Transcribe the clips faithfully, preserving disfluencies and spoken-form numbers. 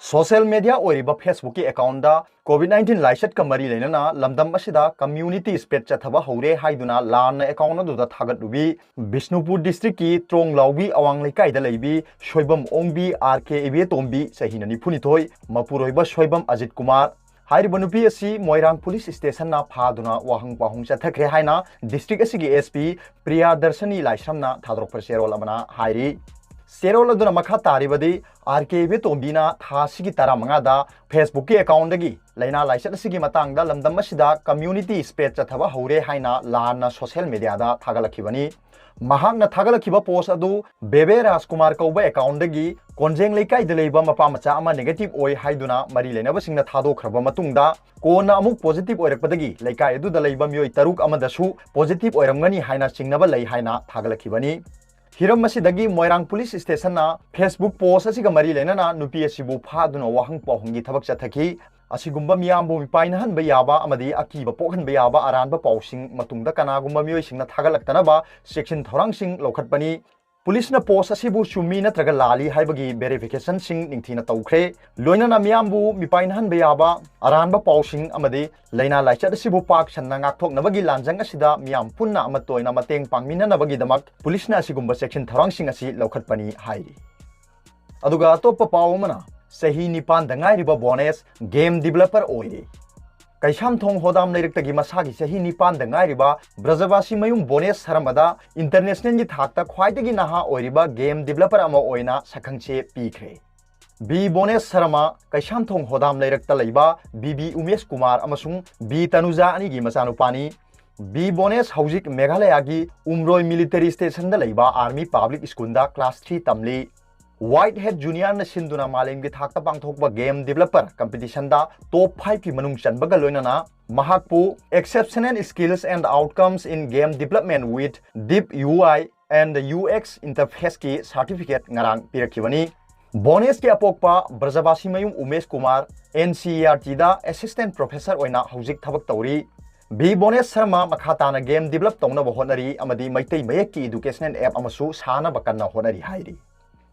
Social media ꯑꯣꯏꯔꯤꯕ Facebook-ꯀꯤ account-ꯗ COVID nineteen ꯂꯥꯏꯆꯠꯀ ꯃꯔꯤ ꯂꯩꯅꯅ ꯂꯝꯗꯝ ꯑꯁꯤꯗ community spread ꯆꯠꯊꯕ ꯍꯧꯔꯦ ꯍꯥꯏꯗꯨꯅ ꯂꯥꯟꯅ account ꯑꯗꯨꯗ ꯊꯥꯒꯠꯂꯨꯕꯤ ꯕꯤꯁꯅꯨꯄꯨꯔ district-ꯀꯤ ꯇ꯭ꯔꯣꯡꯂꯥꯎꯕꯤ ꯑꯋꯥꯡ ꯂꯩꯀꯥꯏꯗ ꯂꯩꯕꯤ ꯁꯣꯏꯕꯝ ꯑꯣꯡꯕꯤ R K ꯏꯕꯦꯇꯣꯝꯕꯤ, ꯆꯍꯤꯅ ꯅꯤꯐꯨꯅꯤꯊꯣꯏ, ꯃꯄꯨꯔꯣꯏꯕ ꯁꯣꯏꯕꯝ ꯑꯖꯤꯠ ꯀꯨꯃꯥꯔ꯫ ꯍꯥꯏꯔꯤꯕ ꯅꯨꯄꯤ ꯑꯁꯤ ꯃꯣꯏꯔꯥꯡ police station-ꯅ ꯐꯥꯗꯨꯅ ꯋꯥꯍꯪ ꯄꯥꯎꯍꯪ ꯆꯠꯊꯈ꯭ꯔꯦ ꯍꯥꯏꯅ district ꯑꯁꯤꯒꯤ S P ꯄ꯭ꯔꯤꯌꯥꯗꯔꯁꯅꯤ ꯂꯥꯏꯁ꯭ꯔꯝꯅ ꯊꯥꯗꯣꯔꯛꯄ ꯆꯦꯔꯣꯜ ꯑꯃꯅ ꯍꯥꯏꯔꯤ꯫ ꯆꯦꯔꯣꯜ ꯑꯗꯨꯅ ꯃꯈꯥ ꯇꯥꯔꯤꯕꯗꯤ, R K ꯏꯕꯦꯇꯣꯝꯕꯤꯅ ꯊꯥ ꯑꯁꯤꯒꯤ ꯇꯔꯥꯃꯉꯥꯗ Facebook-ꯀꯤ account-ꯗꯒꯤ ꯂꯥꯏꯅꯥ ꯂꯥꯏꯆꯠ ꯑꯁꯤꯒꯤ ꯃꯇꯥꯡꯗ ꯂꯝꯗꯝ ꯑꯁꯤꯗ community spread ꯆꯠꯊꯕ ꯍꯧꯔꯦ ꯍꯥꯏꯅ ꯂꯥꯟꯅ social media-ꯗ ꯊꯥꯒꯠꯂꯛꯈꯤꯕꯅꯤ꯫ ꯃꯍꯥꯛꯅ ꯊꯥꯒꯠꯂꯛꯈꯤꯕ post ꯑꯗꯨ ꯕꯦꯕꯦ ꯔꯥꯖꯀꯨꯃꯥꯔ ꯀꯧꯕ account-ꯗꯒꯤ ꯀꯣꯟꯖꯦꯡ ꯂꯩꯀꯥꯏꯗ ꯂꯩꯕ ꯃꯄꯥ ꯃꯆꯥ ꯑꯃ negative ꯑꯣꯏ ꯍꯥꯏꯗꯨꯅ ꯃꯔꯤ ꯂꯩꯅꯕꯁꯤꯡꯅ ꯊꯥꯗꯣꯛꯈ꯭ꯔꯕ ꯃꯇꯨꯡꯗ, ꯀꯣꯟꯅ ꯑꯃꯨꯛ positive ꯑꯣꯏꯔꯛꯄꯗꯒꯤ ꯂꯩꯀꯥꯏ ꯑꯗꯨꯗ ꯂꯩꯕ ꯃꯤꯑꯣꯏ ꯇꯔꯨꯛ ꯑꯃꯗꯁꯨ positive ꯑꯣꯏꯔꯝꯒꯅꯤ ꯍꯥꯏꯅ ꯆꯤꯡꯅꯕ ꯂꯩ ꯍꯥꯏꯅ ꯊꯥꯒꯠꯂꯛꯈꯤꯕꯅꯤ꯫ ꯍꯤꯔꯝ ꯑꯁꯤꯗꯒꯤ ꯃꯣꯏꯔꯥꯡ police station-ꯅ Facebook post ꯑꯁꯤꯒ ꯃꯔꯤ ꯂꯩꯅꯅ ꯅꯨꯄꯤ ꯑꯁꯤꯕꯨ ꯐꯥꯗꯨꯅ ꯋꯥꯍꯪ ꯄꯥꯎꯍꯪꯒꯤ ꯊꯕꯛ ꯆꯠꯊꯈꯤ꯫ ꯑꯁꯤꯒꯨꯝꯕ ꯃꯤꯌꯥꯝꯕꯨ ꯃꯤꯄꯥꯏꯅꯍꯟꯕ ꯌꯥꯕ ꯑꯃꯗꯤ ꯑꯀꯤꯕ ꯄꯣꯛꯍꯟꯕ ꯌꯥꯕ ꯑꯔꯥꯟꯕ ꯄꯥꯎꯁꯤꯡ ꯃꯇꯨꯡꯗ ꯀꯅꯥꯒꯨꯝꯕ ꯃꯤꯑꯣꯏꯁꯤꯡꯅ ꯊꯥꯒꯠꯂꯛꯇꯅꯕ ꯆꯦꯛꯁꯤꯟ ꯊꯧꯔꯥꯡꯁꯤꯡ ꯂꯧꯈꯠꯄꯅꯤ꯫ Police-ꯅ post ꯑꯁꯤꯕꯨ ꯆꯨꯝꯃꯤ ꯅꯠꯇ꯭ꯔꯒ ꯂꯥꯜꯂꯤ ꯍꯥꯏꯕꯒꯤ verification-ꯁꯤꯡ ꯅꯤꯡꯊꯤꯅ ꯇꯧꯈ꯭ꯔꯦ꯫ ꯂꯣꯏꯅꯅ ꯃꯤꯌꯥꯝꯕꯨ ꯃꯤꯄꯥꯏꯅꯍꯟꯕ ꯌꯥꯕ ꯑꯔꯥꯟꯕ ꯄꯥꯎꯁꯤꯡ ꯑꯃꯗꯤ ꯂꯥꯏꯅꯥ ꯂꯥꯏꯆꯠ ꯑꯁꯤꯕꯨ ꯄꯥꯛ ꯁꯟꯅ ꯉꯥꯛꯊꯣꯛꯅꯕꯒꯤ ꯂꯥꯟꯖꯪ ꯑꯁꯤꯗ ꯃꯤꯌꯥꯝ ꯄꯨꯟꯅ ꯑꯃꯠꯇ ꯑꯣꯏꯅ ꯃꯇꯦꯡ ꯄꯥꯡꯃꯤꯟꯅꯅꯕꯒꯤꯗꯃꯛ police-ꯅ ꯑꯁꯤꯒꯨꯝꯕ ꯆꯦꯛꯁꯤꯟ ꯊꯧꯔꯥꯡꯁꯤꯡ ꯑꯁꯤ ꯂꯧꯈꯠꯄꯅꯤ ꯍꯥꯏꯔꯤ꯫ ꯑꯗꯨꯒ ꯑꯇꯣꯞꯄ ꯄꯥꯎ ꯑꯃꯅ, ꯆꯍꯤ ꯅꯤꯄꯥꯟꯗ ꯉꯥꯏꯔꯤꯕ ꯕꯣꯅꯦꯁ game developer ꯑꯣꯏꯔꯦ꯫ ꯀꯩꯁꯥꯝꯊꯣꯡ ꯍꯣꯗꯥꯝ ꯂꯩꯔꯛꯇꯒꯤ ꯃꯁꯥꯒꯤ ꯆꯍꯤ ꯅꯤꯄꯥꯟꯗ ꯉꯥꯏꯔꯤꯕ ꯕ꯭ꯔꯖꯕꯥꯁꯤ ꯃꯌꯨꯝ ꯕꯣꯅꯦꯁ ꯁꯔꯃꯗ international-ꯒꯤ ꯊꯥꯛꯇ ꯈ꯭ꯋꯥꯏꯗꯒꯤ ꯅꯍꯥ ꯑꯣꯏꯔꯤꯕ game developer ꯑꯃ ꯑꯣꯏꯅ ꯁꯛꯈꯪꯆꯦ ꯄꯤꯈ꯭ꯔꯦ꯫ B ꯕꯣꯅꯦꯁ ꯁꯔꯃ ꯀꯩꯁꯥꯝꯊꯣꯡ ꯍꯣꯗꯥꯝ ꯂꯩꯔꯛꯇ ꯂꯩꯕ B B ꯎꯃꯦꯁ ꯀꯨꯃꯥꯔ ꯑꯃꯁꯨꯡ B ꯇꯅꯨꯖꯥ ꯑꯅꯤꯒꯤ ꯃꯆꯥꯅꯨꯄꯥꯅꯤ꯫ B ꯕꯣꯅꯦꯁ ꯍꯧꯖꯤꯛ ꯃꯦꯘꯥꯂꯌꯥꯒꯤ ꯎꯝꯔꯣꯏ military station-ꯗ ꯂꯩꯕ Army Public School-ꯗ class three ꯇꯝꯂꯤ꯫ Whitehead Junior-ꯅ ꯁꯤꯟꯗꯨꯅ ꯃꯥꯂꯦꯝꯒꯤ ꯊꯥꯛꯇ ꯄꯥꯡꯊꯣꯛꯄ game developer competition-ꯗ top five-ꯀꯤ ꯃꯅꯨꯡ ꯆꯟꯕꯒ ꯂꯣꯏꯅꯅ ꯃꯍꯥꯛꯄꯨ Exceptional Skills and Outcomes in Game Development with Deep U I and U X Interface-ꯀꯤ certificate ꯉꯔꯥꯡ ꯄꯤꯔꯛꯈꯤꯕꯅꯤ꯫ ꯕꯣꯅꯦꯁꯀꯤ ꯑꯄꯣꯛꯄ ꯕ꯭ꯔꯖꯕꯥꯁꯤꯃꯌꯨꯝ Umesh Kumar N C E R T-ꯗ assistant professor ꯑꯣꯏꯅ ꯍꯧꯖꯤꯛ ꯊꯕꯛ ꯇꯧꯔꯤ꯫ B ꯕꯣꯅꯦꯁ ꯁꯔꯃ ꯃꯈꯥ ꯇꯥꯅ game develop ꯇꯧꯅꯕ ꯍꯣꯠꯅꯔꯤ ꯑꯃꯗꯤ ꯃꯩꯇꯩ ꯃꯌꯦꯛꯀꯤ educational app ꯑꯃꯁꯨ ꯁꯥꯅꯕ ꯀꯟꯅ ꯍꯣꯠꯅꯔꯤ ꯍꯥꯏꯔꯤ꯫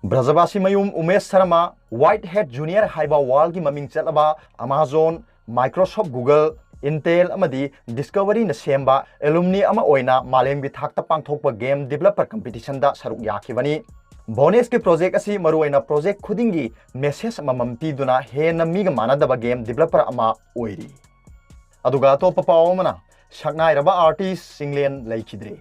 ꯕ꯭ꯔꯖꯕꯥꯁꯤ ꯃꯌꯨꯝ ꯎꯃꯦꯁ ꯁꯔꯃ, Whitehead Junior ꯍꯥꯏꯕ ꯋꯥꯔꯜꯒꯤ ꯃꯃꯤꯡ ꯆꯠꯂꯕ Amazon, Microsoft, Google, Intel ꯑꯃꯗꯤ Discoveryꯅ ꯁꯦꯝꯕ alumni ꯑꯃ ꯑꯣꯏꯅ ꯃꯥꯂꯦꯝꯒꯤ ꯊꯥꯛꯇ ꯄꯥꯡꯊꯣꯛꯄ game developer competitionꯗ ꯁꯔꯨꯛ ꯌꯥꯈꯤꯕꯅꯤ꯫ ꯕꯣꯅꯦꯁꯀꯤ ꯄ꯭ꯔꯣꯖꯦꯛ ꯑꯁꯤ ꯃꯔꯨꯑꯣꯏꯅ ꯄ꯭ꯔꯣꯖꯦꯛ ꯈꯨꯗꯤꯡꯒꯤ message ꯑꯃꯃꯝ ꯄꯤꯗꯨꯅ ꯍꯦꯟꯅ ꯃꯤꯒ ꯃꯥꯟꯅꯗꯕ game developer ꯑꯃ ꯑꯣꯏꯔꯤ꯫ ꯑꯗꯨꯒ ꯑꯇꯣꯞꯄ ꯄꯥꯎ ꯑꯃꯅ, ꯁꯛꯅꯥꯏꯔꯕ artist ꯆꯤꯡꯂꯦꯟ ꯂꯩꯈꯤꯗ꯭ꯔꯦ꯫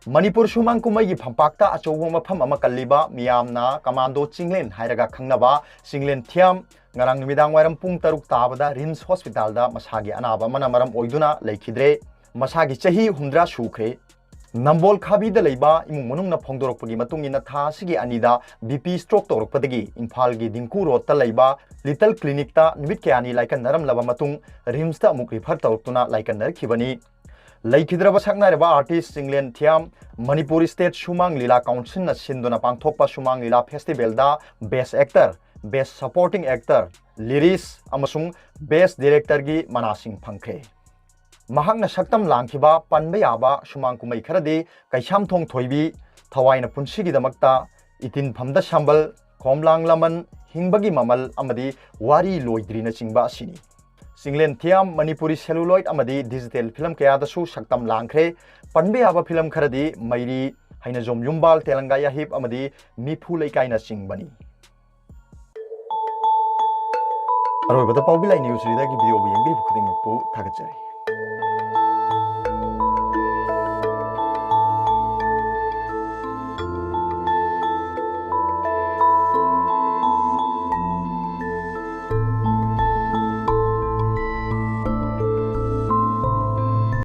ꯃꯅꯤꯄꯨꯔ ꯁꯨꯃꯥꯡ ꯀꯨꯝꯍꯩꯒꯤ ꯐꯝꯄꯥꯛꯇ ꯑꯆꯧꯕ ꯃꯐꯝ ꯑꯃ ꯀꯜꯂꯤꯕ ꯃꯤꯌꯥꯝꯅ ꯀꯃꯥꯟꯗꯣ ꯆꯤꯡꯂꯦꯟ ꯍꯥꯏꯔꯒ ꯈꯪꯅꯕ ꯆꯤꯡꯂꯦꯟ ꯊꯤꯌꯥꯝ ꯉꯔꯥꯡ ꯅꯨꯃꯤꯗꯥꯡ ꯋꯥꯏꯔꯝ ꯄꯨꯡ ꯇꯔꯨꯛ ꯇꯥꯕꯗ ꯔꯤꯝꯁ ꯍꯣꯁꯄꯤꯇꯥꯜꯗ ꯃꯁꯥꯒꯤ ꯑꯅꯥꯕ ꯑꯃꯅ ꯃꯔꯝ ꯑꯣꯏꯗꯨꯅ ꯂꯩꯈꯤꯗ꯭ꯔꯦ꯫ ꯃꯁꯥꯒꯤ ꯆꯍꯤ ꯍꯨꯝꯗ꯭ꯔꯥ ꯁꯨꯈ꯭ꯔꯦ꯫ ꯅꯝꯕꯣꯜ ꯈꯥꯕꯤꯗ ꯂꯩꯕ ꯏꯃꯨꯡ ꯃꯅꯨꯡꯅ ꯐꯣꯡꯗꯣꯔꯛꯄꯒꯤ ꯃꯇꯨꯡ ꯏꯟꯅ, ꯊꯥ ꯑꯁꯤꯒꯤ ꯑꯅꯤꯗ BP stroke ꯇꯧꯔꯛꯄꯗꯒꯤ ꯏꯝꯐꯥꯜꯒꯤ ꯗꯤꯡꯀꯨ ꯔꯣꯗꯇ ꯂꯩꯕ ꯂꯤꯇꯜ ꯀ꯭ꯂꯤꯅꯤꯛꯇ ꯅꯨꯃꯤꯠ ꯀꯌꯥꯅꯤ ꯂꯥꯏꯀꯠꯅꯔꯝꯂꯕ ꯃꯇꯨꯡ ꯔꯤꯝꯁꯇ ꯑꯃꯨꯛ ꯔꯤꯐꯔ ꯇꯧꯔꯛꯇꯨꯅ ꯂꯥꯏꯀꯠꯅꯔꯛꯈꯤꯕꯅꯤ꯫ ꯂꯩꯈꯤꯗ꯭ꯔꯕ ꯁꯛꯅꯥꯏꯔꯕ artist ꯆꯤꯡꯂꯦꯟ ꯊꯤꯌꯥꯝ ꯃꯅꯤꯄꯨꯔ State ꯁꯨꯃꯥꯡ ꯂꯤꯂꯥ ꯀꯥꯎꯟꯁꯤꯜꯅ ꯁꯤꯟꯗꯨꯅ ꯄꯥꯡꯊꯣꯛꯄ ꯁꯨꯃꯥꯡ ꯂꯤꯂꯥ ꯐꯦꯁꯇꯤꯚꯦꯜꯗ Best Actor, Best Supporting Actor, Lyricist ꯑꯃꯁꯨꯡ Best Directorꯒꯤ ꯃꯅꯥꯁꯤꯡ ꯐꯪꯈ꯭ꯔꯦ꯫ ꯃꯍꯥꯛꯅ ꯁꯛꯇꯝ ꯂꯥꯡꯈꯤꯕ ꯄꯟꯕ ꯌꯥꯕ ꯁꯨꯃꯥꯡ ꯀꯨꯝꯍꯩ ꯈꯔꯗꯤ ꯀꯩꯁꯥꯝꯊꯣꯡ ꯊꯣꯏꯕꯤ, ꯊꯋꯥꯏꯅ ꯄꯨꯟꯁꯤꯒꯤꯗꯃꯛꯇ, ꯏꯇꯤꯟꯐꯝꯗ ꯁꯝꯕꯜ, ꯈꯣꯝꯂꯥꯡ ꯂꯃꯟ, ꯍꯤꯡꯕꯒꯤ ꯃꯃꯜ ꯑꯃꯗꯤ ꯋꯥꯔꯤ ꯂꯣꯏꯗ꯭ꯔꯤꯅꯆꯤꯡꯕ ꯑꯁꯤꯅꯤ꯫ ꯆꯤꯡꯂꯦꯟ ꯊꯤꯌꯥꯝ ꯃꯅꯤꯄꯨꯔꯤ celluloid ꯑꯃꯗꯤ digital film ꯀꯌꯥꯗꯁꯨ ꯁꯛꯇꯝ ꯂꯥꯡꯈ꯭ꯔꯦ꯫ ꯄꯟꯕ ꯌꯥꯕ film ꯈꯔꯗꯤ ꯃꯩꯔꯤ, ꯍꯩꯅꯖꯣꯝ ꯌꯨꯝꯕꯥꯜ, ꯇꯦꯂꯪꯒꯥ ꯌꯥꯍꯤꯞ ꯑꯃꯗꯤ ꯃꯤꯐꯨ ꯂꯩꯀꯥꯏꯅꯆꯤꯡꯕꯅꯤ꯫ ꯑꯔꯣꯏꯕꯗ ꯄꯥꯎꯕꯤ ꯂꯥꯏ news readerꯒꯤ videoꯕꯨ ꯌꯦꯡꯕꯤꯔꯤꯕ ꯈꯨꯗꯤꯡꯃꯛꯄꯨ ꯊꯥꯒꯠꯆꯔꯤ꯫